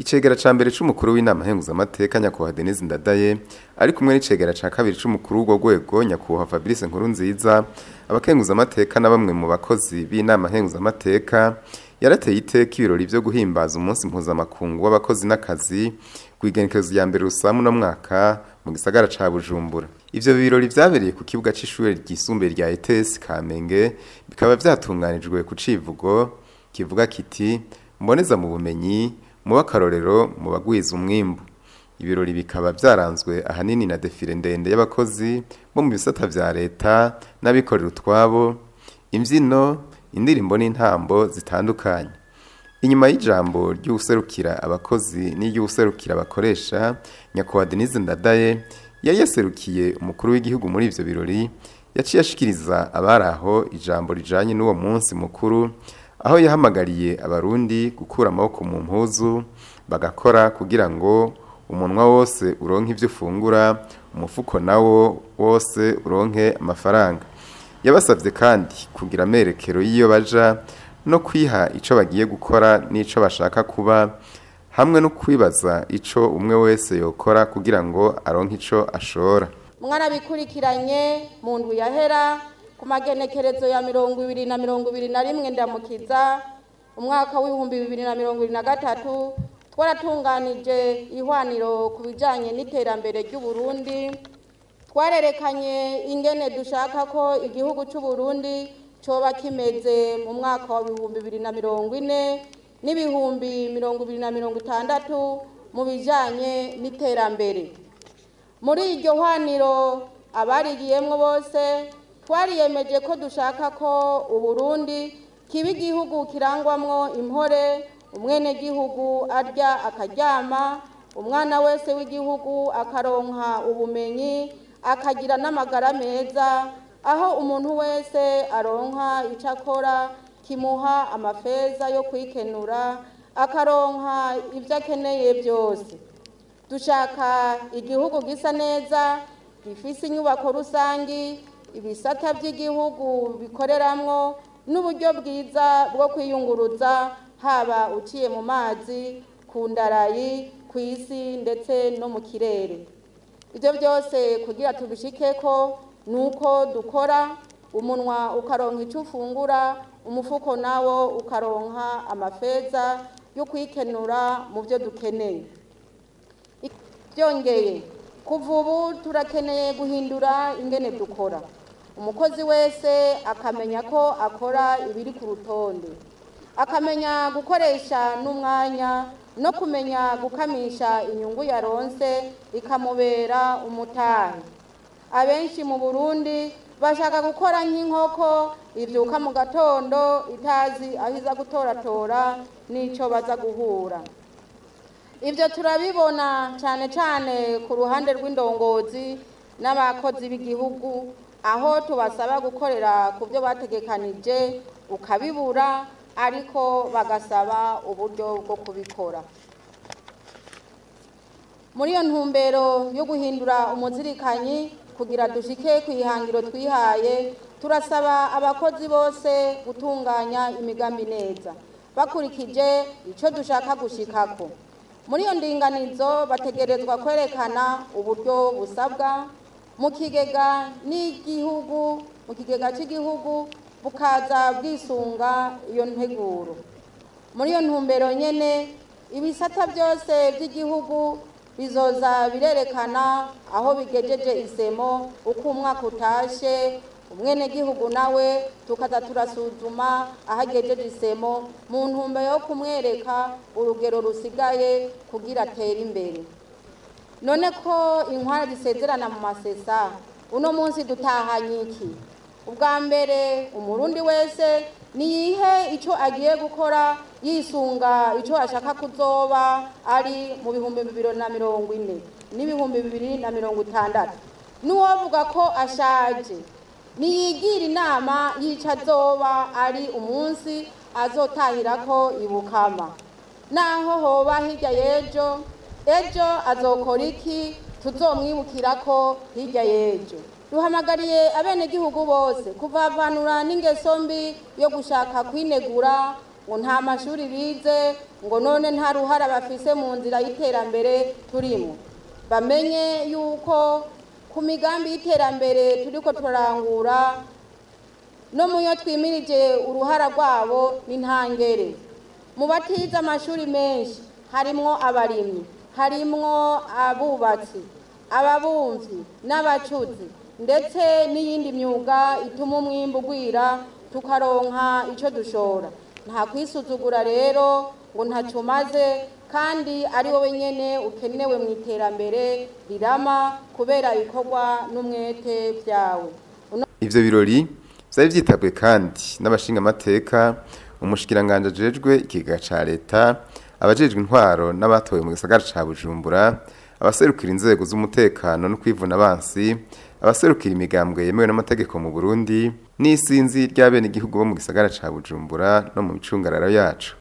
Icegera ca mbere c'umukuru w'inama nkenguzamateka, nyakubahwa Denise Ndadaye, ari kumwe n'icegera ca kabiri c'umukuru w'urwo rwego, nyakubahwa Fabrice Nkurunziza, abakenguzamateka na bamwe mu bakozi b'inama nkenguzamateka, yarateye iteka ibirori vyo guhimbaza umunsi mpuzamakungu w'abakozi n'akazi kw'igenekerezo rya 1 Rusamu no mwaka mu gisagara ca Bujumbura. Ivyo birori vyabereye ku kibuga c'ishure ryisumbuye rya ETS Kamenge, bikaba vyatunganijwe ku civugo kivuga kiti: "Mboneza mu bumenyi, muba akarorero mu bagwiza umwimbu." Ibirori bikaba vyaranzwe ahanini na défilé ndende y'abakozi bo mu bisata vya leta n'abikorera utwabo, imvyino, indirimbo n'intambo zitandukanye. Inyuma y'ijambo ry'uwuserukira abakozi n'iry'uwuserukira abakoresha, nyakubahwa Denise Ndadaye yari yaserukiye umukuru w'igihugu muri ivyo birori, yaciye ashikiriza abari aho ijambo rijanye n'uwo munsi mukuru, aho yahamagariye abarundi gukura amaboko mu mpuzu bagakora kugira ngo umunwa wose uronke ivyo ufungura, umufuko nawo wose uronke amafaranga. Yabasavye kandi kugira amerekero y'iyo baja no kwiha ico bagiye gukora n'ico bashaka kuba, hamwe no kwibaza ico umwe wese yokora kugira ngo aronke ico ashora. Mwarabikurikiranye mu ndwi yahera, ku magenekerezo ya 20 na 21 Ndamukiza umwaka w'2023, twaratunganije ihwaniro ku bijanye n'iterambere ry'Uburundi. Twarerekanye ingene dushaka ko igihugu c'Uburundi coba kimeze mu mwaka wa 2040 n'2060 mu bijanye n'iterambere. Muri iryo hwaniro, abarigiyemwo bose twariyemeje ko dushaka ko Uburundi kiba igihugu kirangwamwo impore, umwenegihugu arya akaryama, umwana wese w'igihugu akaronka ubumenyi, akagira n'amagara meza, aho umuntu wese aronka ico akora kimuha amafeza yo kwikenura, akaronka ivyo akeneye byose. Dushaka igihugu gisa neza, gifise inyubako rusangi ibisata by'igihugu bikoreramwo, n'uburyo bwiza bwo kwiyunguruza, haba uciye mu mazi, ku ndarayi, ku isi ndetse no mu kirere. Ibyo byose kugira tubishikeko nuko dukora, umunwa ukaronka icyo ufungura, umufuko nawo ukaronka amafeza yo kwikenura mu byo dukeneye. Byongeye, kuva ubu turakeneye guhindura ingene dukora, umukozi wese akamenya ko akora ibiri ku rutonde, akamenya gukoresha n'umwanya no kumenya gukamisha inyungu yaronse ikamubera umutahe. Abenshi mu Burundi bashaka gukora nk'inkoko ivyuka mu gatondo itazi aho iza gutoratora n'ico baza guhura. Ibyo turabibona cyane cyane ku ruhande rw'indongozi n'abakozi b'igihugu, aho tubasaba gukorera ku byo bategekanije ukabibura, ariko bagasaba uburyo bwo kubikora. Muri iyo ntumbero yo guhindura umuzirikanyi kugira dushike ku ihangiro twihaye, turasaba abakozi bose gutunganya imigambi neza bakurikije icyo dushaka gushikako. Muri iyo ndinganizo bategerezwa kwerekana uburyo busabwa mu kigega n'igihugu, mu kigega cy'igihugu, bukaza bwisunga iyo nteguro. Muri iyo ntumbero nyene, ibisata byose by'igihugu bizoza birerekana aho bigejeje isemo uko umwaka utashe, umwenegihugu nawe tukaza turasuzuma aho agejeje isemo mu ntumbero yo kumwereka urugero rusigaye kugira atere imbere. None ko inkwara zisezerana mu masesa, uno munsi dutahanye iki? Ubwa mbere, umurundi wese niyihe icyo agiye gukora yisunga icyo ashaka kuzoba ari mu 2040 n'2060. N'uwovuga ko ashaje niyigira inama y'ico azoba ari umunsi azotahirako ibukama. Naho hoba hirya y'ejo, ejo azokora iki tuzomwibukirako hirya y'ejo? Duhamagariye abenegihugu bose kuvavanura n'ingeso mbi yo gushaka kwinegura. ngo nta mashuri bize, ngo none nta ruhara bafise mu nzira y'iterambere turimo. Bamenye yuko ku migambi y'iterambere turiko turarangura no muyo twimirije uruhara rwabo ni ntangere. Mu batize amashuri menshi harimwo abarimyi, harimwo abubatsi, ababumvyi n'abacuzi, ndetse n'iyindi myuga ituma umwimbu ugwira tukaronka ico dushora. Nta kwisuzugura rero ngo ntaco umaze, kandi ari wowe nyene ukenewe mu iterambere rirama kubera ibikorwa n'umwete vyawe. Ivyo birori vyari vyitabwe kandi n'abashinga amateka, umushikiranganje ajejwe ikigega ca leta, abajejwe intwaro n'abatowe mu gisagara ca Bujumbura, abaserukira inzego z'umutekano no kwivuna abansi, abaserukira imigambwe yemewe n'amategeko mu Burundi, n'isinzi ry'abenegihugu bo mu gisagara ca Bujumbura no mu micungararo yaco.